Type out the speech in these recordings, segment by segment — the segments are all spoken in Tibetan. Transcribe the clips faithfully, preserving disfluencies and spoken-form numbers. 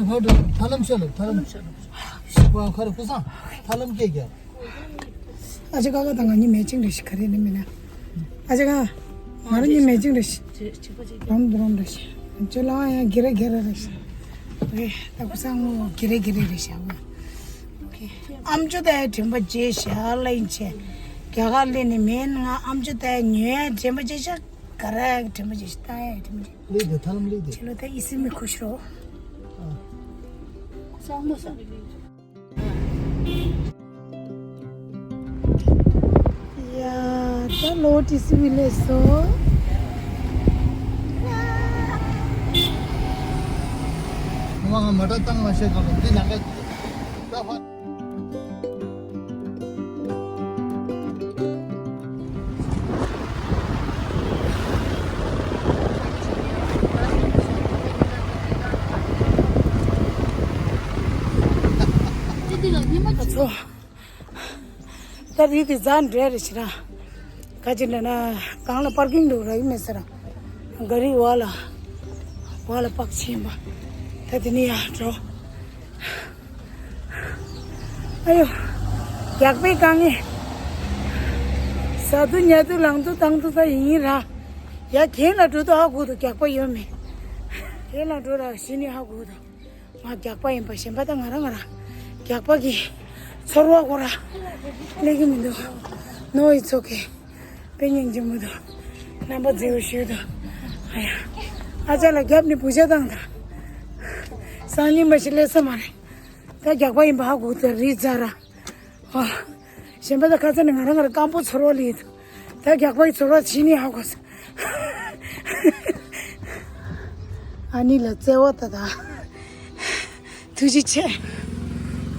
ཧ་ཧ་ཧ་ཧ་ཧ་ཧ་ཧ་ཧ་ཧ་ཧ་ཧ། ཨ་ཅག་ཁ་ཁ་དང་ང་གཉིས་མེ་ཅིང་རེ་ཞིག་ག་རེ་ནི་མིན་ན། ཨ་ཅག་ཁ་ང་རང་གཉིས་མེ་ཅིང་རེ་ཞིག་རོམ་རོམ་རེ་ཞིག་ཅོ་ལ་ཡང་གི་རེ་གི་རེ་རེ་ཞིག་ཨོ་ཁེ། ད་ཁུ་སང་ངོ་གི་རེ་གི་རེ་རེ་ཞིག་ཨོ་ཁེ། ཨམ་ཅོ་ད་ཡ་དྲན་པ་བརྗེད་ཤག་ལ་ཡིན་ཆེ། རྒྱ་གར་ལས་ནི་མེན་ང་ཨམ་ཅོ་ད་ཡ་ཉོ་ཡ་དྲན་པ་བརྗེད་ཤག་ག་ར་ཡ་དྲན་པ་བརྗེད་ཤག་ད་ཡ་དྲན་པ་བརྗེད་ཤག་ལེགས་དེ་ཐ་ལམ་ལེགས་དེ། ཁྱེད་ལོ་ད་ཨི་སི་མི་ཁུ་ཤི་རོ། ཨ། ཁུ་སང་མོ་ས། ཡ། ད་ལོ་ཏི་སི་བི་ལས་སོ། ང་མ་ཏྲ་བཏང་མ་ཤེས་ག་ལོ་འདི་ནང་ག་ད་ཧ། ད་ཚོ། ད་རི་དེ་ཛ་འདྲེ་རེ་ཞིག་ར། ག་ཅི་འདྲ་ན་གང་ལ་པར་ཀིང་འདུག་ར་ཡིན་མེད་ཟེར་ར། ག་རི་བ་ལ། བ་ལ་པག་ཆེན་པ། ད་དེ་ནི་ཡ་འགྲོ། ཨ་ཡོ། རྒྱག་པའི་དཀའ་ངལ། ཟ་དུ་ཉལ་དུ་ལངས་དུ་བཏང་དུ་ད་ཡིན་ར། ཡ་གྱེན་ལ་འགྲོ་དུ་ཧ་གོ་དུ་རྒྱག་པ་ཡོད་མེད། གྱེན་ལ་འགྲོ་ར་གཞི་ནི་ཧ་གོ་དུ། ང་རྒྱག་པ་ཡིན་པ་གཞན་པ་ད་ང་རང་ང་རང་རྒྱག་པ་གི་ཚོར་བ་ཁོ་ར་སླེབས་ཀྱི་མི་འདུག་ནོ་ཨི་ཚོ་གི་དཔེ་སྙིང་རྗེ་མོ་འདུག་རྣམ་པ་མཛེས་པོ་ཞུ་འདུག་ཨ་ཡ། ཨ་ཅག་ལ་རྒྱབ་ནས་བུ་ཆ་བཏང་དང་། སང་ཉིན་མ་ཞིག་སླེབས་ས་མ་རེད། ད་རྒྱག་པ་ཡིན་པ་ཧ་གོ་ད་རི་ཛ་ར། ཨ། གཞན་པ་ད་ཁ་ཚ་ནས་ང་རང་ང་རང་སྐམ་པོ་ཚོར་བ་ལས་འདུག་ད་རྒྱག་པའི་ཚོར་བ་ཇི་ནས་ཧ་གོ་སོང་། ཨ་ནི་ལ་བརྩེ་བ་ད་ད། ཐུགས་རྗེ་ཆེ།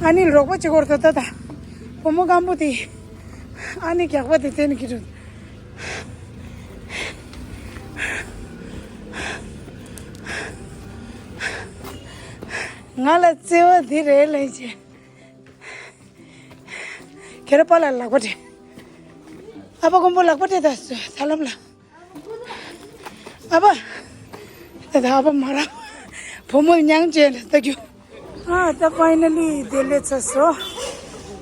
ཨ་ནི་རོགས་པ་གཅིག་བོར་ད་ད་ད། བུ་མོ་སྐམ་པོ་དེ། ཨ་ནི་རྒྱག་པ་དེ་བརྩེ་ནས་ཀྱི་འགྲོ། ང་ལ་བརྩེ་བ་དེ་རེད་ལས་བྱེད། ཁྱེད་རང་པཱ་ལགས་ལག་པ་སྤྲད། ཨ་ཕ་མགོན་པོ་ལག་པ་སྤྲད་ད་ས་ལམ་ལ། ཨ་ཕ། ད་ད་ཨ་ཕ་མ་ར། བུ་མོ་མྱང་བྱས་ནས་ལྟ་རྒྱུ། ཨ་ད་ཕའི་ནལ་ལི་དེ་སླེབས་ཚར་སོང་།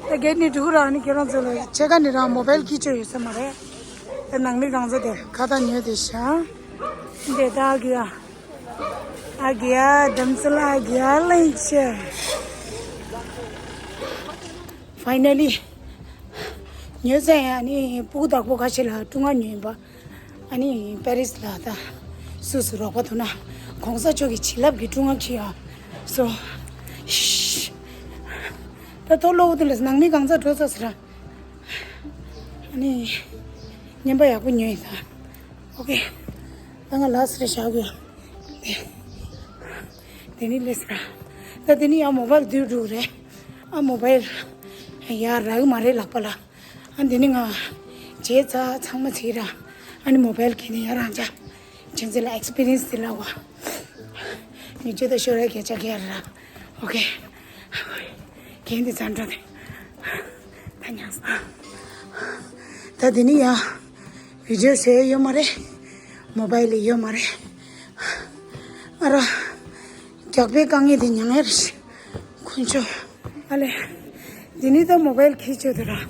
ད་གེ་ཊི་ནས་འགྲོ་ར་ནི་ཁྱེད་རང་ཚོ་ལ་ཕྱེད་ཀ་ནས་རང་མོ་བལ་འཁྱེར་ཆོག་ཡོད་ས་མ་རེད། ད་ནང་མི་གང་ཚོ་དེ་ཁ་བཏགས་ཉོས་དེ་ཤ། དེ་ད་གི་ཨ། ཨ་གི་ཡ་དམ་ཚུལ་ཨ་གི་ཡ་ལེན་ཆེ། ཕའི་ནལ་ལི། ཉོས་ཚེ་ཨ་ནི་སྤུ་གུ་བདག་པོ་ཁ་ཤས་ལ་ཀྲུང་ཨ་ཉོས་པ། ཨ་ནི་པེ་རིས་ལ་ད་སུ་སུ་རོགས་པ་ཐུག་ན་གོང་ས་མཆོག་གི་བྱིན་རླབས་ཀྱི་ཀྲུང་ཨ་ཁྱི་ཡ་སོ། ཤི། ད་ཐོ་ལོ་དེ་ལ་ནང་མི་གང་ཚ་འགྲོ་ཚ་ཟེར། ཨ་ནི་ཉན་པ་ཡག་པོ་ཉོས་ཡིན་ད། ཨོ་ཁེ། ད་ང་ལ་སི་རེ་བཞག་གི་ཡོད། དེ་ནི་ལེ་སི་ར། ད་དེ་ནི་ཡང་མོ་བལ་བསྡུས་འགྲོ་རེད། ཨ་མོ་བལ་ཡ་རག་མ་རེད་ལག་པ་ལ། ཨ་འདི་ནི་ང་བྱས་ཚ་ཚང་མ་ཚིག་ར། ཨ་ནི་མོ་བལ་གི་ནི་ཡ་རང་ཅག་ཅན་ཚེ་ལ་ཨེག་སི་པི་རི་ཡན་སི་དེ་ལ་བ། ཉི་ཆུ་ད་ཤོར་ར་གས་ཅག་གས་ར། ཨོ་ཁེ། གན་དེ་ཙམ་འགྲོ་དེ། ད་ཉང་ས། ད་དེ་ནི་ཡ། བི་ཌིའོ་བཟོས་ཡོད་མ་རེད། མོ་བལ་ལ་ཡོད་མ་རེད། ཨ་ར། རྒྱག་པའི་དཀའ་ངལ་དེ་མྱངས་ཡ་རེད། ཁུན་ཆོ། ཨ་ལེ། འདི་ནི་ད་མོ་བལ་ཁྱི་ཆོ་དེ་ར།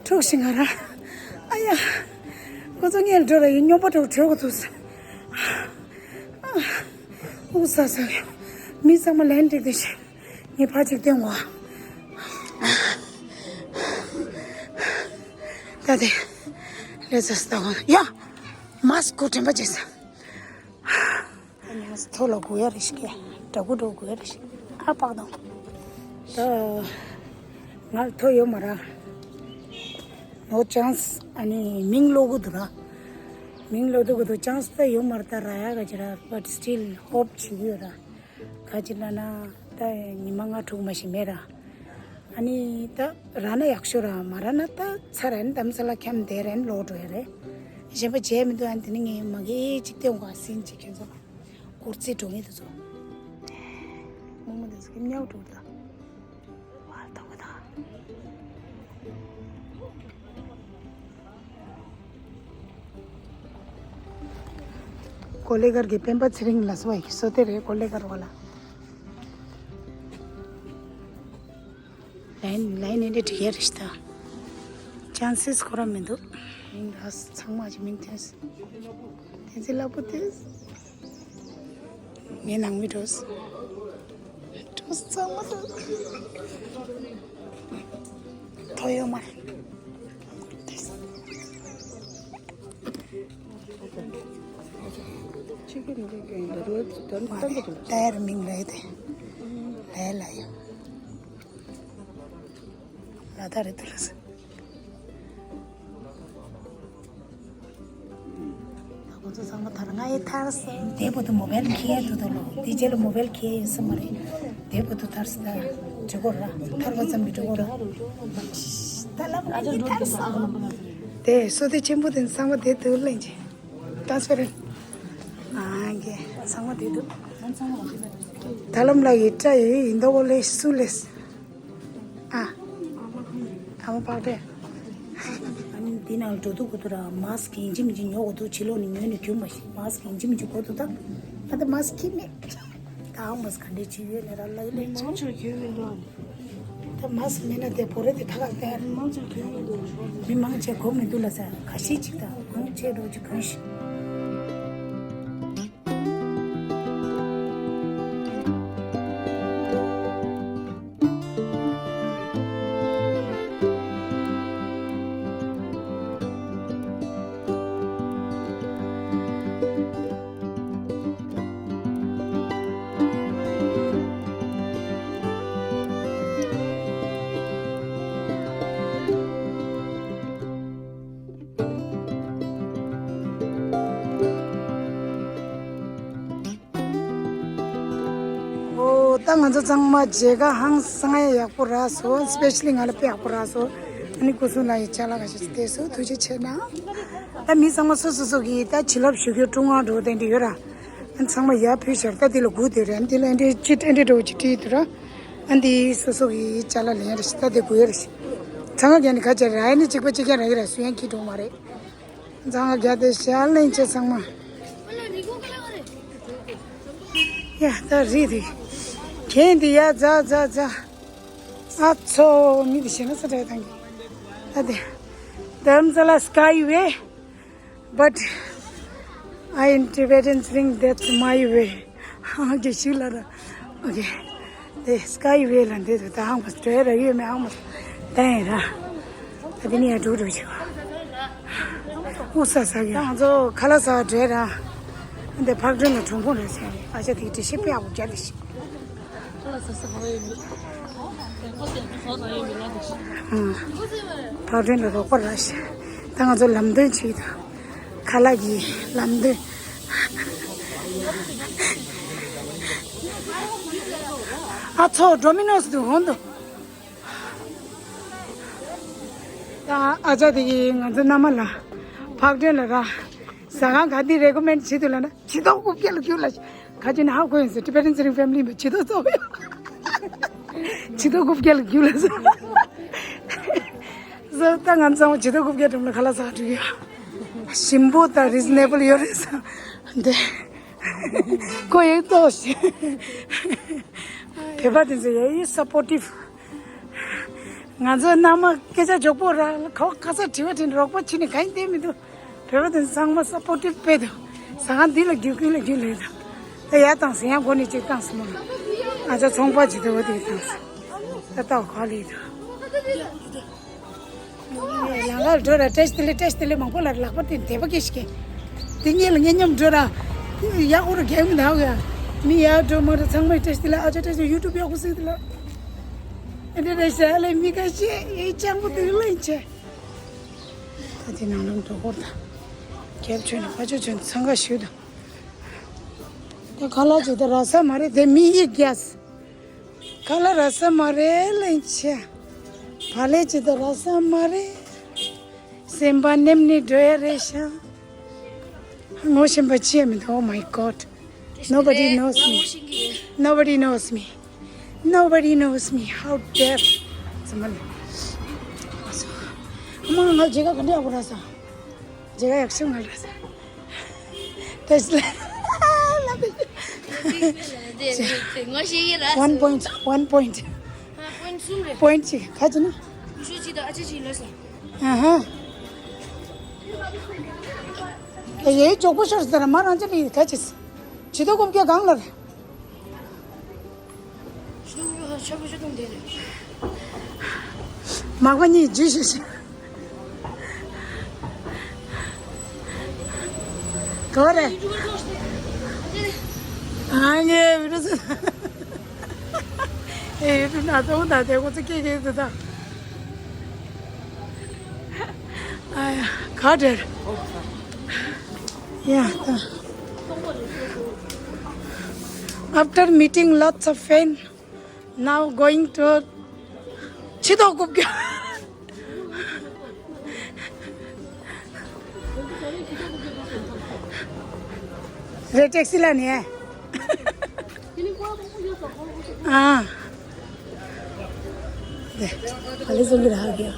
འཁྲུག་ཤིང་ང་ར། ཨ་ཡ། ཁོ་ཚོ་ངས་འགྲོ་ར་ཡིན་སྨྱོན་པ་འགྲོ་བྲོས་གོ་ཐུག་ས། ཨ། ཨུ་ས་ས་ཡ། མི་ཚང་མ་ལན་འགྲིག་དེ་ཤི། ངས་ཕ་གཅིག་སྟོན་གོ། ད་དེ། ལས་ས་སྟ་གོ་ཡ། མཱ་སི་ཀོ་དྲན་པ་བརྗེད་ས། ཉང་སི་ཐོ་ལ་གུ་ཡ་རེ་ཞིག་གེ། དྲ་གུ་འགྲོ་གུ་ཡ་རེ་ཞིག་ཨ་པག་དང་། ད། ང་ཐོ་ཡོད་མ་ར། ནོ་ཅན་སི་ཨ་ནི་མིང་ལོ་གུ་འདུག་ར། མིང་ལོ་འདུག་གུ་འདུག་ཅན་སི་ད་ཡོད་མ་ར་ད་ར་ཡ་ག་ཅི་ར། but still hope བྱེད་ཀྱི་ཡོད་ར། ག་ཅི་ལབ་ན་ད་ཉི་མ་ལྔ་དྲུག་མ་ཞིག་མེད་ར། ཨ་ནི་ད་རག་ན་ཡག་ཤོས་ར། མ་རག་ན་ད་ཚར་རན་དམ་ས་ལ་འཁྱམས་བསྡད་རན་ལོག་འགྲོ་ཡ་རེད། གཞན་པ་བྱས་མི་འདུག་ཨ་ནི་དེ་ནི་ངས་མ་གི་ཅིག་སྟོན་གོ་ཨ་སིན་ཅིག་ཁྱོད་ཚོ་ལ་སྐོར་རྩིས་འགྲོ་ངེས་དུ་ཚོ། རྨོ་མོ་དེ་ཚོ་གི་མྱའུ་འགྲོ་ད། བར་ཐོག་པ་དང་། ཀོ་ལེ་གར་གྱི་སྤེན་པ་ཚེ་རིང་ལ་སོ་ཡི་སོ་དེ་རེད། ཀོ་ལེ་གར་བ་ལ། ལའིན་ལའིན་ཨེ་འདྲ་འགྲིག་ཡ་རེད་ཤི་ད། ཅན་སིས་ཁོ་ར་མི་འདུག་མིང་ར་ཚང་མ་གྱི་མིང་ཐོན་སོང་། དེ་ཚེ་ལབ་པོ་དེ། ངའི་ནང་མི་འགྲོ་སོང་། འགྲོ་སོང་ཚང་མ་འགྲོ། ཐོ་ཡོ་མར། ཆི་གི་འདི་གི་འདི་རུ་དོན་མ་བཏང་གི་རེད། འདུག་ད་ཡར་མིང་རེད་དེ། ལས་ལ་ཡོད། ལ་ད་རེད་དུ་ལ་ཟེར། ཁོ་ཚོ་ཚང་མ་ཐར། ང་ཡི་ཐར་སོང་། དེ་བར་དུ་མོ་བེལ་འཁྱེར་ཡ་འདུག་ད་ལོ། དེ་རྗེས་ལ་མོ་བེལ་འཁྱེར་ཡ་ཡོད་ས་མ་རེད། དེ་བར་དུ་ཐར་སོང་། ད་འགྲིག་གོ་ར། ཐར་བ་ཙམ་གྱིས་འགྲིག་གོ་ར། ད་ལབ་ང་ཡི་ཐར་སོང་། དེ་སོ་དེ་ཆེན་པོ་དེ་ཚང་མ་དེ་དུ་ལེན་ཅིང་། ཏྲན་སི་པེ་རེན་ཊི། ཨ་གེ་ཚང་མ་དེ་འདུག་ད་ལམ་ལ་ཡི་ཏྲ་ཡི་ཡིན་ད་གོ་ལེ་སུ་ལེ་སི། ཨ། ཨ་མ་པགས་པས། ཨ་ནི་འདི་ནང་འགྲོ་དུས་ཁོ་ཚོ་ར་མཱ་སི་ཀི་ཡིན་གཅིག་མིན་གཅིག་ཉོ་དགོས་འདུག་ཕྱི་ལོགས་ནས་ཉོས་ནས་གྱོན་མ་ཤེས། མཱ་སི་ཀི་ཡིན་གཅིག་མིན་གཅིག་དགོས་འདུག་ད་ད་ལྟ་མཱ་སི་ཀི་མེད། ད་ཨང་མཱ་སི་ཀི་ག་འདྲས་བྱེད་ཡོད་ནས་ར་ལ་ཡི་ལེན་ཆོག་མང་ཆེ་གྱོན་མི་འདུག་ཨ་ནི། ད་མཱ་སི་ཀི་མེད་ན་དེ་བོ་རེ་དེ་ཐག་ག་བསྟན། མང་ཆེ་གྱོན་མི་འདུག་མི་མང་ཆེ་གོ་མི་འདུག་ལ་ས་ཁ་ཤས་ཅིག་དང་མང་ཆེ་འགྲོ་ཅིག་གོན་ཤིག་ཨོ། ད་ང་ཚོ་ཚང་མ་མཇལ་ཁ་ཧང་སང་ཡག་པོ་རག་སོང་། སི་པེ་ཤ་ལི་ང་ལ་དཔེ་ཡག་པོ་རག་སོང་། ཨ་ནི་སྐུ་སྲུང་ལགས་ཡི་ཅ་ལག་ཁ་ཤས་ཤིག་བལྟས་སོང་། ཐུགས་རྗེ་ཆེ་གནང་། ད་མི་ཚང་མ་སོ་སོ་སོ་གི་ད་བྱིན་རླབས་ཞུ་རྒྱུ་ཀྲུང་ཧྭ་འགྲོ་དེ་འདྲ་ཡོད་ར། ཨ་ནི་ཚང་མ་ཡར་ཕུལ་ཤར་ད་འདི་ལ་སྒུག་བསྡད་རེད། འདི་ལ་ཨེ་འདྲའི་ཅི་ཨེ་འདྲའི་འགྲོ་ཅི་བྲིས་འདུག་ར། ཨ་འདི་སོ་སོ་གི་ཅ་ལག་ལེན་རེད་ཤག་ད་འདི་དགོས་ཡ་རེད་ཤག་ཚང་མ་རྒྱ་ནི་ཁ་ཆེ་ར། ཨ་ནི་གཅིག་པ་གཅིག་རྐྱང་རག་གི་ར། སུ་ཡང་ཁྱི་གྲོགས་མ་རེད། ཚང་མ་རྒྱ་དེ་ཞལ་ལེན་བྱེད་ཚང་མ། ཡ་ད་རེད་རེད། གན་འདི་ཡ་ཛ་ཛ་ཛ། ཨ་ཚོ་མི་འདི་ཞེ་ན་ས་དྲག་དང་གི་ད་དེ། དམ་ས་ལ་Skyway but I in Tibetans think that's my way. ཨ་གེ་ཤི་ལ་ར། ཨོ་ཀེ། དེ་Skyway ལ་འདི་དུ་ད་ཧང་པ་སྟོད་ར་ཡོད་མེད་ཧང་པ་ད་ཡིན་ར། ད་དེ་ནི་ཡ་འགྲོ་འགྲོ་ཆེ་བ། ཨུ་ས་ས་གི་ང་ཚོ་ཁ་ལ་ས་སྟོད་ར། འདི་ཕག་གྲོན་ལ་གྲོང་ཁོང་རེད་ཟེར་ཨ་ཅག་དེ་དྲི་ཤི་པེ་ཨ་བུ་རྒྱ་དེ་ཤི། ཕག་གྲོན་ལ་རོགས་པ་ར་ཤི། ད་ང་ཚོ་ལམ་སྟོན་བྱེད་དང་། ཁ་ལག་གི་ལམ་སྟོན། ཨ་ཚོ་ཌོ་མི་ནོ་སི་དུ་ཧོན་དུ། ད་ཨ་ཅག་དེ་གིས་ང་ཚོ་མནའ་མ་ལ་ཕག་གྲོན་ལ་ར་ཟ་ཁང་ག་དེ་རེ་ཀོ་མེན་ཌི་བྱེད་དུ་ལ་ན་ཇི་ཏོ་རྐུབ་བཀྱག་ལ་རྒྱུག་ལ་ཤི། ཁ་ཅིག་ནི་ཧ་གོ་ཡིན་ཟེར། Tibetan Sering family ཡིན་པ་ཇི་ཏོ་ཚོ་ཡོད། ཇི་ཏོ་རྐུབ་བཀྱག་ལ་རྒྱུག་ལ་ཟེར། ཟེར་ད་ང་ཚོ་ཇི་ཏོ་རྐུབ་བཀྱག་འགྲམ་ལ་ཁ་ལག་ཟ་འགྲོ་ཡ། ཞིམ་པོ་དང་རི་ཛི་ནེ་བལ་ཡོད་རེད་ཟེར། འདི་ཁོ་ཡིན་ཏོ་ཞེས། བོད་པ་དེ་ཚོ་ཡ་ཡི་སབ་པོར་ཊིབ། ང་ཚོ་མནའ་མ་སྐད་ཆ་མགྱོགས་པོ་ར་ཁ་བ་ཁ་ས་དྲི་བ་དྲི་ནས་རོགས་པ་བྱེད་ནས་གང་ཡིན་བལྟས་མི་འདུག་བོད་པ་དེ་ཚང་མ་སབ་པོར་ཊིབ་དཔེ་འདུག་ཟ་ཁང་འདི་ལ་རྒྱུག་ཀུན་ལ་རྒྱུག་ལེ་དང་། ད་ཡར་བཏང་ཟིན་ཡང་སྒོ་ནས་གཅིག་བཏང་སོང་མོ། ང་ཚོ་ཚོང་པ་ཇི་ལྟ་བ་དེ་བཏང་སོང་། ད་ལྟ་ག་ལེ་དང་། ལང་ལ་འགྲོ་ར་བཀྲ་ཤིས་བདེ་ལེགས་བཀྲ་ཤིས་བདེ་ལེགས་མང་པོ་ལ་ལག་པ་དེ་དེ་པ་སྐྱེ་ཞིག་གེ། དེ་ཉེ་ལ་ངེ་མཉམ་འགྲོ་ར། ཡག་པོ་ར་གེ་མི་འདུག་ཡ། མི་ཡར་འགྲོ་མ་འགྲོ་ཚང་མ་བཀྲ་ཤིས་བདེ་ལེགས། ཨ་ཅག་བཀྲ་ཤིས་ཡུ་ཊུབ་ཡག་པོ་སྲིད་དེ་ལ། ཨེ་འདྲ་རེད་ཤག་ལེ་མི་ཁ་ཤས་ཨེ་སྤྱང་པོ་དེ་ལེན་ཆེ། ད་དེ་ནང་ལམ་དུ་ཧོར་དང་། རྒྱབ་ཆོས་ནས་ཕ་ཆོས་ཆོས་ནས་འཚང་ཁ་ཞུ་དང་། ད་ཁ་ལག་ཅིག་ད་རག་ས་མ་རེད་དེ། མི་ཡི་རྒྱས། ཁ་ལག་རག་ས་མ་རེད་ལན་ཆེ། བག་ལེབ་ཅིག་ད་རག་ས་མ་རེད། སེམས་པ་ནེམ་ནི་འགྲོ་ཡ་རེད་ཤག་ངོ་ཤེས་པ་ཅི་ཡང་མི་འདུག Oh my God. Nobody knows me. Nobody knows me. Nobody knows me. How dare. ཙམ་མ་ལ། ཨ་མ་ང་མཇལ་ཁ་ག་འདྲ་ཡག་པོ་རག་སོང་། མཇལ་ཁ་ཡག་ཤོས་ང་རག་སོང་། དེ་ལ། ངོ་ཤེས་ཀྱི་རེད། One point, one point. Point གཅིག་ག་ཅི་ན། ཨ་ཧ། ཡེ་ཅོག་པོ་ཤོར་ཟེར་མ་རང་ཅི་ལི་ག་ཅི། ཇུས་གཏོགས་རྐུབ་བཀྱག་གང་ལ་རེད། མག་པ་གཉིས་ཇུས་ཤིག་ཤིག་ག་བ་རེད། ཨ་ངས་བི་རུ་སི། ཨེ་ཡུ་ཊུབ་ན་ཏོག་ད་དེ་ཁོ་ཚོ་སྐད་སྐད་དུ་ད། ཨ་ཡ་ག་འདྲ། ཡ་ད། After meeting lots of friends, now going to ཇུས་གཏོགས་རྐུབ་བཀྱག་རེད། ཊེག་སི་ལ་ནི། ཨ། ཨ་ལེ་ཟུང་གི་ར་གི།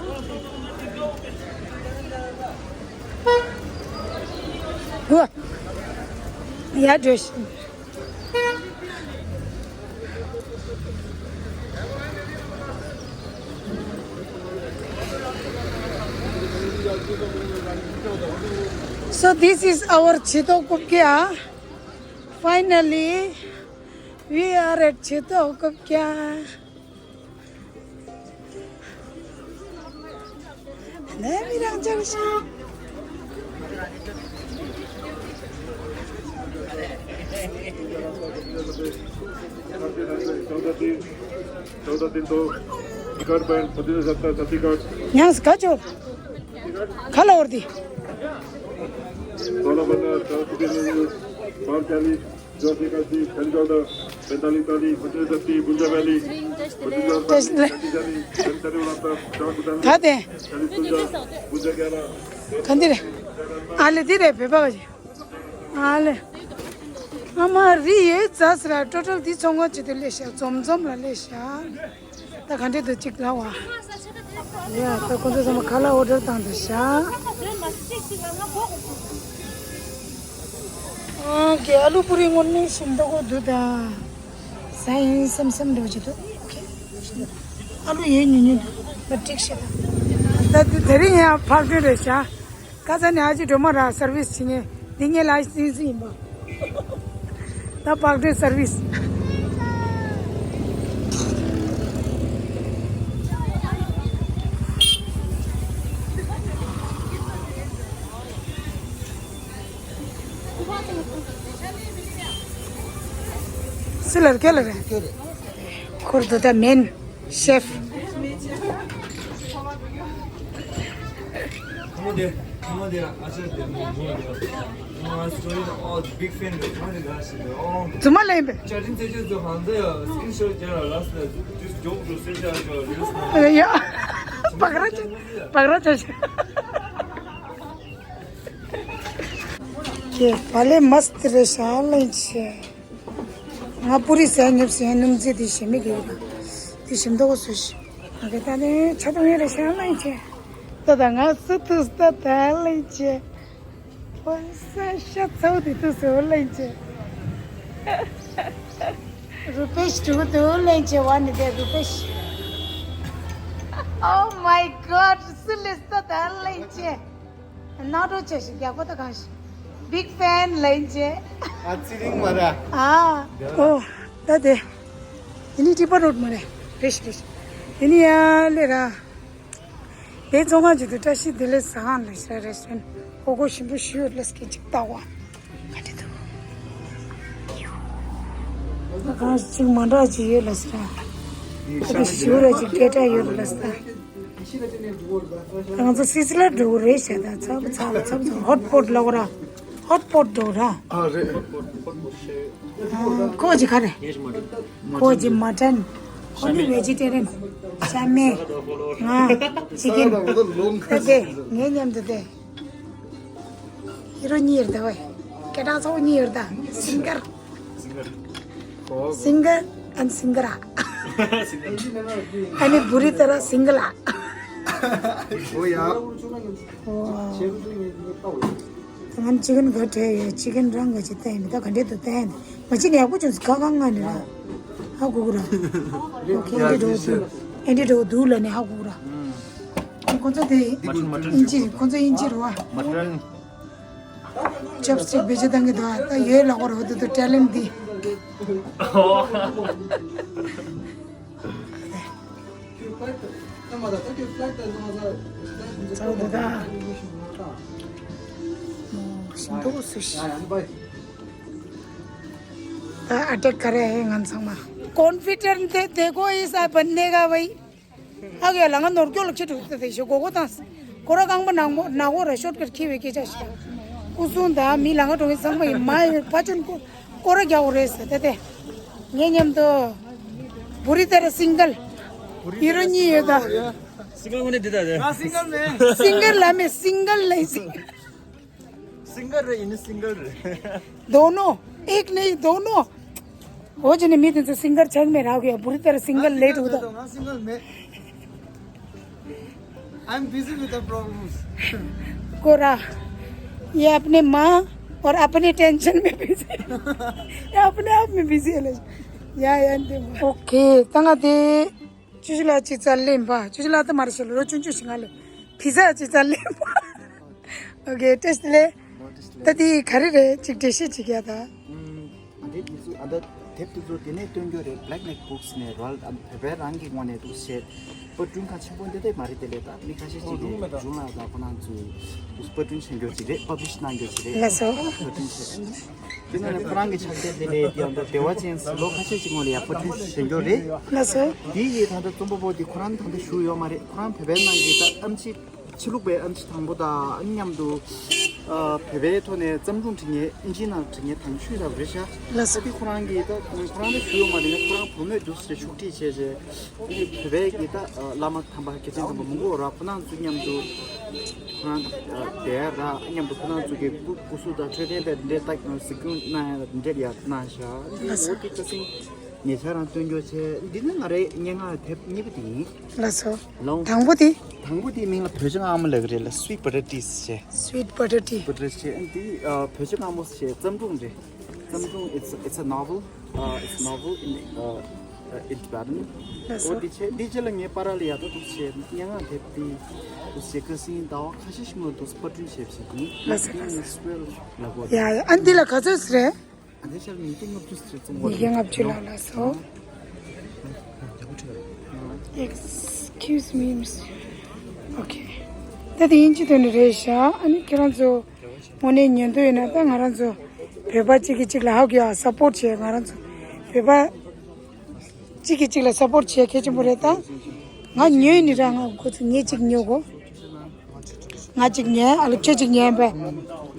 གོ། ཡ་འདྲ་ཞིག So this is our ཇུས་གཏོགས་རྐུབ་བཀྱག Finally, we are at ཇུས་གཏོགས་རྐུབ་བཀྱག་ནས་མི་རང་ཅག་ཤ། ཡང་སྐད་ཅོར། ཁ་ལ་འོར་དི། ད་དེ། ག་འདི་རེད། ཨ་ལེ་འདི་རེད་བོད་པ་ག་ཅི། ཨ་ལེ། ཨ་མ་རི་ཡོད་ཙ་སི་ར་ཊོ་ཊལ་འདི་ཚོང་ཁང་ཅི་དུ་ལས་ཤག་འཛོམས་འཛོམས་ལ་ལས་ཤག་ད་ག་འདྲས་འདུག་ཅིག་ལ་བ། ཡ་ད་ཁོ་ཚོ་ཚང་མ་ཁ་ལག་ཨོ་ཌར་བཏང་འདུག་ཤག་ཨང་ཀི་ཨ་ལུ་པུ་རི་དངོས་གནས་ཞིམ་མདོག་གོ་འདུག་ད། ཟ་ཡིན་བསམ་བསམ་འགྲོ་གི་འདུག་ཨོ་ཁེ། ཨ་ལུ་ཡོད་ཉུང་ཉུང་འདུག་པ་ཀྲིག་ཤི་ད། ད་དེ་རིང་ཡང་ཕག་གྲུ་རེད་ཤག་ཁ་ས་ནས་ཨ་ཅེ་སྒྲོལ་མ་ར་སར་བིས་བྱེད་མཁན་འདི་ངའི་ལའི་སེན་སི་ཡིན་པ། ད་ཕག་གྲུའི་སར་བིས། སི་ལར་ཁེ་ལ་རེད། ཁོར་དུ་ད་མེན། Chef. Come on there. Come on there. Achha, there. Come on there. No, I story the all big fan. Come on there, guys. Oh. ཙུ་མ་ལེན་པས། Chatting session so hande ya. Screenshot jara last la. Just joke to sit down. ཡ། པག་ར་ཅན། པག་ར་ཅན། ཀྱེ་བག་ལེབ་མ་སི་ཏི་རེད་ཤག་ལེན་ཆེ། ང་པུ་རི་ཟས་ཉོབ་ཟས་སྣུམ་རྩེ་དེ་ཞེ་མི་དགེ་ཡོད་པ། དེ་ཞིམ་མདོག་གོ་སུ་ཞིག་ང་གི་ད་ནི་ཆ་ཏོང་ཡོད་རེད་ཤག་ལེན་ཆེ། ད་ད་ང་སུ་ཐུག་ད་ད་ལེན་ཆེ། པོ་ས་ཤ་ཚའུ་དེ་ཐུག་སུ་ལེན་ཆེ། རུ་པེ་ཤི་དྲུག་དུ་ལེན་ཆེ་བ་ནི་དེ་རུ་པེ་ཤི། Oh my God, སུ་ལེས་ད་ད་ལེན་ཆེ། ནང་འགྲོ་བྱས་ཤིག་རྒྱག་པ་ད་གང་ཞིག Big fan ལེན་ཆེ། ཨ་ཙི་རིང་མ་ར། ཨ། ཨོ། ད་དེ། དེ་ནི་ཏི་པ་རོད་མ་རེད། རེ་ཞིག་རེ་ཞིག་དེ་ནི་ཡ་ལེ་ར། དེ་ཚོང་ཁང་ཅིག་ཏུ་བཀྲ་ཤིས་བདེ་ལེགས་ཟ་ཁང་ལེ་ཤ་རེ་སོན། ཧོ་གོ་ཞིམ་པོ་ཞུ་ལ་སྐད་ཅིག་ལྟ་བ། ག་དེ་འདུག་ད་གང་ཞིག་མ་འདྲ་ཅིག་ཡོད་ལ་ཟེར། ད་དེ་ཞུ་ར་ཅིག་སྐད་གྲགས་ཡོད་ལ་ཟེར། ང་ཚོ་སི་སི་ལ་འགྲོ་གི་རེད་ཤག་ད་ཚབ་ཚབ་ཚབ་ཚབ་ཧོ་ཊི་སི་པོ་ཊི་ལབ་དགོས་ར། ཧོཊ་པོཊ་འགྲོ་ར། ཨ་རེད། ཨ། ཁོ་ཅི་ག་རེ། ཁོ་ཅི་མ་ཊན། ཁོ་ནི་བེ་ཇི་ཊེ་རི་ཡན། ཤ་མེད། ང་། ཅི་ཀེན། ད་དེ་ངའི་མཉམ་དུ་དེ། ཧི་རོ་གཉིས་ཡོད་ད་བས། སྐད་གྲགས་ཚོགས་གཉིས་ཡོད་ད། སིང་གར། སིང་གར་ཨན་སིང་གར་ཨ། ཨ་ནི་བུ་རི་ཏ་ར་སིང་གལ་ཨ། ཨོ་ཡ། ཨོ། ང་ཅི་ཀེན་ག་བྲེ་ཡོད། ཅི་ཀེན་རང་ག་ཅི་བསྟན་ཡིན་ད། ག་འདྲེ་དུ་བསྟན་ཡིན། མ་ཅི་ནས་ཡག་པོ་བྱུང་སི་ག་གང་ང་ནས་ར། ཧ་གོ་གོ་ར། ཨོ་ཁེ། ཨེ་འདྲེ་འགྲོ་འདུག་ཨེ་འདྲེ་འགྲོ་འདུག་ལ་ནས་ཧ་གོ་གོ་ར། ཁོ་ཚོ་དེ་ཨིན་ཇི། ཁོ་ཚོ་ཨིན་ཇི་རུ་བ། ཅོབ་སི་ཊིག་བེད་སྤྱོད་བཏང་གི་འདུག་ད་ཡོད་ལ་ཁོ་ར་འོ་དེ་དུ་ཊེ་ལེན་ཊི་འདི། ཚ་བོ་དེ་ད། ཞིམ་ཏོག་སུ་ཤི། ད་ཨ་ཊེག་ཁ་རེ་ཧེ་ང་ཚང་མ། ཀོན་ཕི་ཌེན་ཊི་དེ་དེ་གོ་ཨི་ས་བན་ནེ་ག་བའི། ཨ་གེ་ལ་ང་ནོར་སྐྱོ་ལ་ཁྱེད་དྲུག་ཏུ་དེ་ཞོ་གོ་གོ་དང་། ཀོ་ར་རྐང་པ་ནག་མོ་ནག་འོ་ར་ཤོར་ཀར་ཁྱི་བའི་སྐད་ཆ་ཞིག་སྐུ་སྲུང་དང་མི་ལ་ང་གྲོང་ཡིན་ཚང་མ་ཡིན་མ་ཡིན་ཕ་ཆུན་ཀོ་ཀོ་ར་རྒྱག་འོ་རེད་ཟེར་ཏེ་ཏེ། ངའི་མཉམ་དུ་བུ་རི་ཏ་ར་སིང་གལ་ཡི་རོ་གཉིས་ཡོད་ད། སིང་གལ་ངོ་ནས་འདི་ད་དེ། ང་སིང་གལ་མེད། སིང་གལ་ལ་མེད་སིང་གལ་ལ་སིང་། སིང་གལ་རེད། ཡིན་ནི་སིང་གལ་རེད། दोनों एक नहीं दोनों। वो जो नहीं मिलते तो सिंगर छंग में रहोगे। बुरी तरह सिंगर लेट होता। ང་སིང་གལ་མེད། I'm busy with the problems. कोरा, ये अपने माँ और अपने टेंशन में बिजी। ये अपने आप में बिजी है। या या। ओके, तंगा दे। ཅུ་ཅུ་ལ་ཅི་ཙ་ལེན་པ། ཅུ་ཅུ་ལ་ཏ་མར་ཤལ་རོ་ཆུང་ཆུང་ཞིག་ང་ལེ། ཕི་ཛ་ཅི་ཙ་ལེན་པ། ཨོ་ཀེ། ཏེས་ལེ། ད་དེ་ག་རེ་རེད། ཅིག་འགྲེལ་བཤད་ཅིག་ཡ་ད། ཨ་འདི་དེ་ཚོ་ཨ་ད་དེབ་དེ་ཚོ་དེ་ནས་སྟོན་རྒྱུ་རེད། Black Black Books ནས་རོལ་ཨ་བོད་པའི་རང་གི་ངོས་ནས་འདུག་བཤད། པར་སྐྲུན་ཁང་ཆེན་པོ་འདི་དེ་མ་རེད། དེ་ལས་ད་མི་ཁ་ཤས་ཅིག་གིས་སྒྲུང་ལ་ད་ཁོ་རང་ཚོས་པར་སྐྲུན་བྱེད་རྒྱུ་ཅིག་རེད། པབ་ལི་ཤི་གནང་རྒྱུ་ཅིག་རེད། ལགས་སོ། པར་སྐྲུན་བྱས། དེ་ནང་ནས་ཁོ་རང་གི་ཕྱག་དེབ་དེ་ལས་དེ་ཡང་ད་བདེ་བ་ཅན་ལོ་ཁ་ཤས་ཅིག་སྔོན་ལ་ཡང་པར་སྐྲུན་བྱེད་རྒྱུ་རེད། ལགས་སོ། དེ་ཡི་ད་ལྟ་རྩོམ་པ་པོ་དེ་ཁོ་རང་ད་ལྟ་བཞུགས་ཡོད་མ་རེད། ཁོ་རང་བོད་པའི་ནང་གི་ད་ཨེམ་ཆི་ཕྱི་ལུགས་པའི་ཨེམ་ཆི་དང་པོ་དང་མཉམ་དུ་ཨ་བོད་པའི་ཐོག་ནས་བརྩམས་སྒྲུང་འབྲི་མཁན་ཨིན་ཇིའི་ནང་འབྲི་མཁན་དང་ཤོས་དང་རེད་ཤག་ལགས་སོ། ད་དེ་ཁོ་རང་གི་ད་ཁོ་རང་ད་བཞུགས་ཡོད་མ་རེད། ཁོ་རང་བུ་མོས་འདུག་སེ་ཕྱུག་ཁྲིད་བྱས་རྗེས། ཨ་ནི་བོད་པའི་གི་ད་ཨ་བླ་མ་དམ་པ་རྒྱལ་ཆེན་དམ་པ་མང་པོ་ར་ཁོ་རང་ཚོ་མཉམ་དུ་ཁོ་རང་ཨ་བསྡད་ཡ་ར། མཉམ་དུ་ཁོ་རང་ཚོ་གི་སྐུ་སྐུ་གཟུགས་དང་འཕྲོད་བསྟེན་དང་འདྲེ་ལྟ་གཟིགས་སྐྱོང་གནང་ཡ་དང་འདྲེ་ཡ་གནང་ཤག་འོ་དེ་ཁ་སང་ཉེ་ཆར་རང་སྟོན་རྒྱུ་བྱས། འདི་ནི་ང་རའི་སྙན་ངག་དེབ་གཉིས་པ་དེ་ཡིན། ལགས་སོ། ལོང་། དང་པོ་དེ། དང་པོ་དེའི་མིང་ལ་བོད་ཆུ་ངག་མོ་ལབ་ཀྱི་རེད་ལ། Sweet Butter Tea ཟེར། Sweet Butter Tea། Butter Tea། ཨ་འདི་ཨ་བོད་ཆུ་ངག་མོ་ཞེས་བརྩམས་སྒྲུང་རེད། བརྩམས་སྒྲུང་། it's it's a novel. Uh, it's novel in uh, uh, in Tibetan. ལགས་སོ། འོ་འདི་བྱས། འདི་རྗེས་ལ་ངས་པར་ལ་ཡ་ད་འདུག་བྱས་སྙན་ངག་དེབ་འདི་འདུག་བྱས་ཁ་སང་ཟླ་བ་ཁ་ཤས་ཤིག་སྔོན་འདུག་པར་སྐྲུན་བྱས་པ་ཞིག་ཡིན། ལགས་སོ། ལགས་སོ། Swell ལབ་དགོས། ཡ་ཡ། ཨ་འདི་ལ་ག་ཚོད་རེད། ཨ་འདི་ཤར་ཉིས་བརྒྱ་ལྔ་བཅུ་ཟེར་བཙོང་བ་ཉིས་བརྒྱ་ལྔ་བཅུ་ལ་ལགས་སོ། Excuse me, miss. Okay. ད་དེ་ཡིན་གཅིག་དོན་ནི་རེད་ཤག་ཨ་ནི་ཁྱེད་རང་ཚོ་དངོས་གནས་ཉན་འདོད་ཡོད་ན། ད་ང་རང་ཚོ་བོད་པ་གཅིག་གིས་གཅིག་ལ་ཧ་གོ་ཡ་སཔོར་ཊི་བྱེད། ང་རང་ཚོ་བོད་པ་གཅིག་གིས་གཅིག་ལ་སཔོར་ཊི་བྱེད་གལ་ཆེན་པོ་རེད། ད་ང་ཉོས་ནི་ར། ང་ཁོ་ཚོ་ངས་གཅིག་ཉོ་གོ་ང་གཅིག་ཉན། ཨ་ལ་ཁྱོད་གཅིག་ཉན་པས།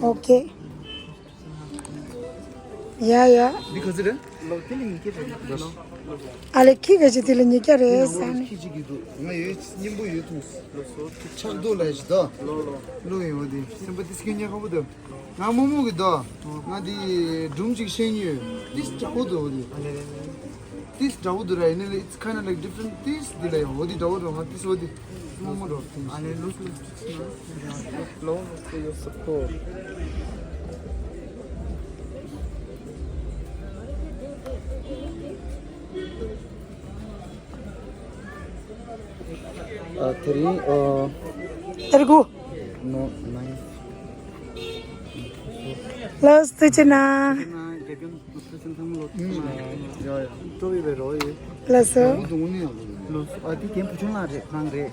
ཨོ་ཀེ། ཡ་ཡ། འདི་ག་ཚོད་རེད། ལོ། དེ་ལ་ཉིས་བརྒྱ་རེད། ཨ་ལེ་ཁྱི་ག་ཅི་དེ་ལ་ཉིས་བརྒྱ་རེད་ཟེར་ནས། ཁྱི་གཅིག་གི་འདུག་ང་ཡོད་སྙིང་པོ་ཡོད་ཐུང་། ཕྱག་རྡོར་ལ་ཞིག་ད། ལོ་ལོ། ལོ་ཡིན་འོ་དེ་སེམས་པ་དེ་སྐྱོན་ཉག་ཁ་པོ་འདུག་ང་རྨོ་མོ་གི་ད། ང་དེ་སྒྲུང་གཅིག་ཤེས་ཉོས། དེ་འདྲ་པོ་འདུག་འོ་དེ། དེ་འདྲ་པོ་འདུག་ར། ཡིན་ནའི་it's kind of like different. དེ་འདི་ལ་ཡང་འོ་དེ་འདྲ་པོ་འདུག་ང་དེ་འོ་དེ་རྨོ་མོ་འདྲ་པོ་དེ། ཨ་ལེ་ལོ་སི་ལོ་སི། Long for your support. ཨ་དེ་རིང་ཨ། ཨེར་གུ། No, nine. ལགས་སོ། ཐུགས་རྗེ་གནང་། ཡ་ཡ། ལགས་སོ། ཨ་དེ་རྒན་བུ་ཆུང་ལགས་རེད། ཁོང་རེད།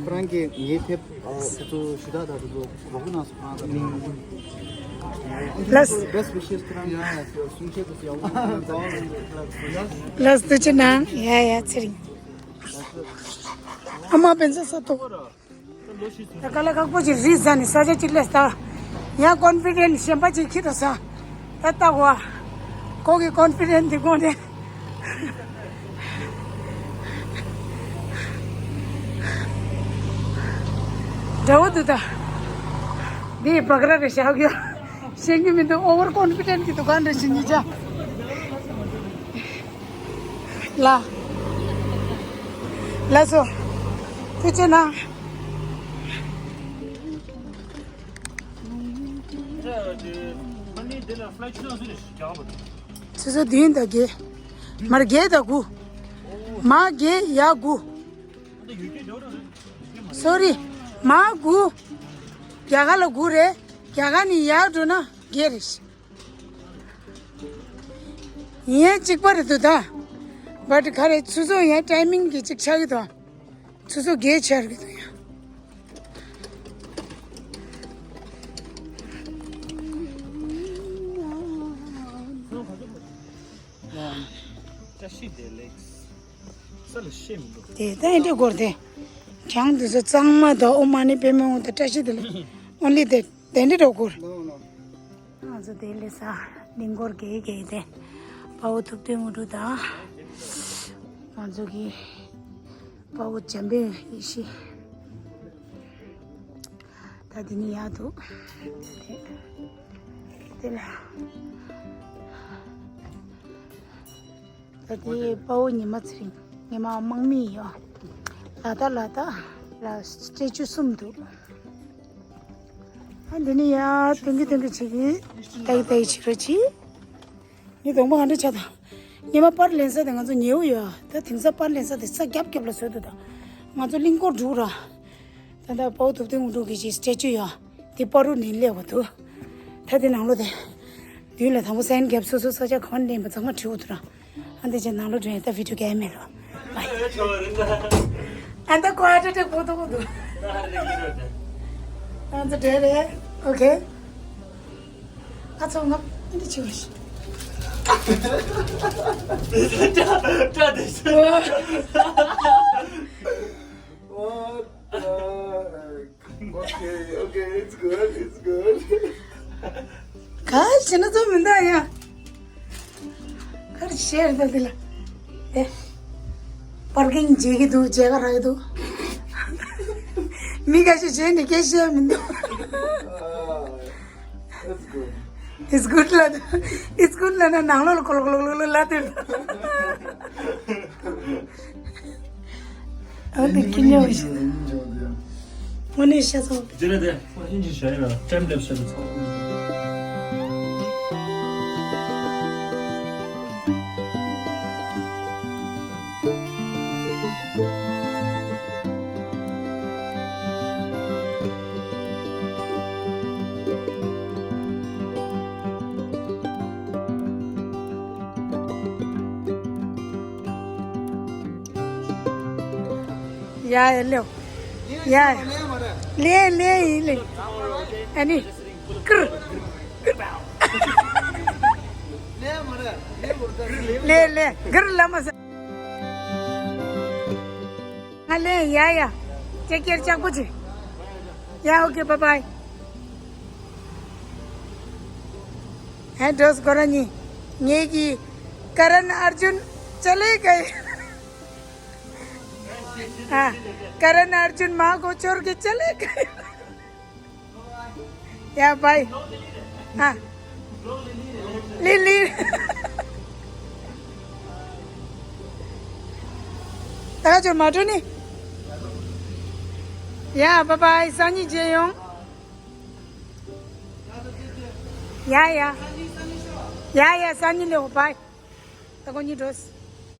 ཁོ་རང་གིས་ངའི་དེབ་ཨ་དེ་ཚོ་ཞུ་དག་དང་དེ་ཚོ་རོགས་སྐྱོར་གནང་སོང་། ཁོ་རང་དང་མིང་། ལགས། Best wishes. ཁོ་རང་གསུང་བཤད་དུ་ཡག་པོ་གནང་། ལགས་སོ། ཐུགས་རྗེ་གནང་། ཡ་ཡ། ཚེ་རིང་། ཨ་མ་སྤེན་ཚེ་ས་ཐོག་ད་དཀའ་ལས་ཁག་པོ་ཅིག་རེད་ཟེར་ནས་ས་ཆ་གཅིག་ལ་ལྟ། ཡང་ཀོན་ཕི་ཌེན་ཊི་གཞན་པ་ཅིག་ཁྱེར་འགྲོ་ས། ད་ལྟ་བ། ཁོ་གི་ཀོན་ཕི་ཌེན་ཊི་འདི་དགོངས་ནས། འདྲ་བོ་འདུག་ད། འདི་བྷ་ག་ར་རེད་བཞག་གི། ཤེས་ཀྱི་མི་འདུག་ཨོ་ཝར་ཀོན་ཕི་ཌེན་ཊི་གི་འདུག་ག་འདྲ་ཞིག་ཉིད་ཅག་ལ། ལགས་སོ། ཐུགས་རྗེ་གནང་། ཆུ་ཚོད་བདུན་དང་བརྒྱད། མར་བརྒྱད་དང་དགུ། མ་བརྒྱད་ཡ་དགུ། སོ་རི། མ་དགུ། རྒྱ་གར་ལ་དགུ་རེད། རྒྱ་གར་ནས་ཡར་འགྲོ་ན་བརྒྱད་རེད། ཡིན་ཡང་གཅིག་པ་རེད་འདུག་ད། བཊ་ག་རེ་ཆུ་ཚོད་ཡང་ཊའི་མིང་གི་གཅིག་ཆགས་ཀྱི་འདུག་ཆུ་ཚོད་བརྒྱད་ཆགས་ཀྱི་འདུག་ཡ། བཀྲ་ཤིས་བདེ་ལེགས། ས་ལ་ཤེས་མི་འདུག་དེ་ད་ཨེ་འདྲ་སྐོར་དེ། གྱང་དེ་ཚོ་གཙང་མ་དང་ཨོཾ་མ་ཎི་པདྨེ་ཧཱུྃ་དང་བཀྲ་ཤིས་བདེ་ལེགས། ཨོན་ལི་དེ་དེ་འདྲ་འགྲོ་སྐོར། ང་ཚོ་དེ་ལས་ས་གླིང་སྐོར་རྒྱག་རྒྱག་དེ། དཔའ་བོ་ཐུབ་བསྟན་དངོས་གྲུབ་དང་། ང་ཚོ་གི་དཔའ་བོ་འཇམ་དཔལ་ཡེ་ཤེས། ད་དེ་ནི་ཡག་འདུག་དེ་ལ། ད་དེ་དཔའ་བོ་ཉི་མ་ཚེ་རིང་། ཉི་མ་དམག་མི་ཡོད། ལ་དྭགས་ལ་དྭགས་ལ་སི་ཊེ་ཅུ་གསུམ་འདུག་ཨ་འདི་ནི་ཡ་སྟོན་གི་སྟོན་གི་བྱེད་ཀྱི། ཏའི་ཏའི་བྱེད་རོགས་གྱིས། ངའི་གདོང་པ་ག་འདྲ་ཆགས་དང་། ཉི་མ་པར་ལེན་ས་དེ་ང་ཚོ་ཉེའུ་ཡོད། ད་དེང་སང་པར་ལེན་ས་དེ་ས་རྒྱབ་རྒྱབ་ལ་བཟོས་འདུག་ད་ང་ཚོ་གླིང་སྐོར་འགྲོ་ར། ད་ལྟ་དཔའ་བོ་ཐུབ་བསྟན་དངོས་གྲུབ་ཀྱི་ཅིག་སི་ཊེ་ཅུ་ཡོད། དེ་པར་རུ་ནས་སླེབས་པ་འདུག་ད་དེ་ནང་ལོགས་དེ། མདུན་ལ་དང་པོ་སའིན་རྒྱབ་སོ་སོ་ས་ཆ་གང་ལེན་པ་ཚང་མ་བྲིས་འོ་འདུག་ར། ཨ་འདི་ཅན་ནང་ལོགས་འགྲོ་ཡ་ད་བི་ཌིའོ་ག་མེད་རོ། ཨ་ད་ཀོ་ཨ་ཏྲ་ཏྲ་གོ་ཏོ་གོ་འདུག་ཨ་འདི་འདྲ་རེད། ཨོ་ཁེ། ཨ་ཚོ་ང་འདི་ཆེ་བ་ཞིག What the heck? Okay, okay, it's good, it's good. ག་ཤེས་ན་ཚོ་མི་འདུག་ཡ། གར་ཤེར་ད་དེ་ལ། ཨེ། པར་ཀིང་བརྗེ་གི་འདུག་བརྗེ་ག་རག་གི་འདུག་མི་ཁ་ཤས་བྱས་ནས་སྐད་བཤད་མི་འདུག It's good. It's good ལ། It's good ལ་ན་ནང་ལོགས་ལ་ཀོ་ལོ་ཀོ་ལོ་ཀོ་ལོ་ལ་དེ། ཨ་དེ་ཁྱི་ཉོ་བ་ཞིག་དངོས་གནས་ཤ་ཚ་བོ། དེ་ལ་དེ་ཨིན་ཇི་བྱས་ན་ཊེམ་ལེབ་ཤ་ཚ་བོ། ཡ་ཡ་ལེའོ། ཡ་ཡ། ལེ་ལེ་ཡི་ལེ། ཨ་ནི། ཀིར། ལེ་ལེ་ཀིར་ལ་མ་ས། ང་ལེ། ཡ་ཡ། ཅེ་ཀེར་ཅག་པོ་ཅི། ཡ་ཨོ་ཁེ་བཱའི་བཱའི། ཧེ་ཌོས་གོ་ར་ཉི། ངེད་ཀྱི་ཀ་རན་ཨར་ཇུན་ཅ་ལེ་ག་ཡི། ཨ། ཀ་རན་ཨར་ཇུན་མ་གོ་ཆོར་གི་ཅ་ལེ་ག་ཡི། ཡ་བཱའི། ཨ། ལི་ལི། ད་ཆོ་མ་འགྲོ་ནི། ཡ་བཱའི་བཱའི། སང་ཉིན་མཇལ་ཡོང་། ཡ་ཡ། ཡ་ཡ་སང་ཉིན་ལེའོ་བཱའི། ད་ཁོ་གཉིས་འགྲོ།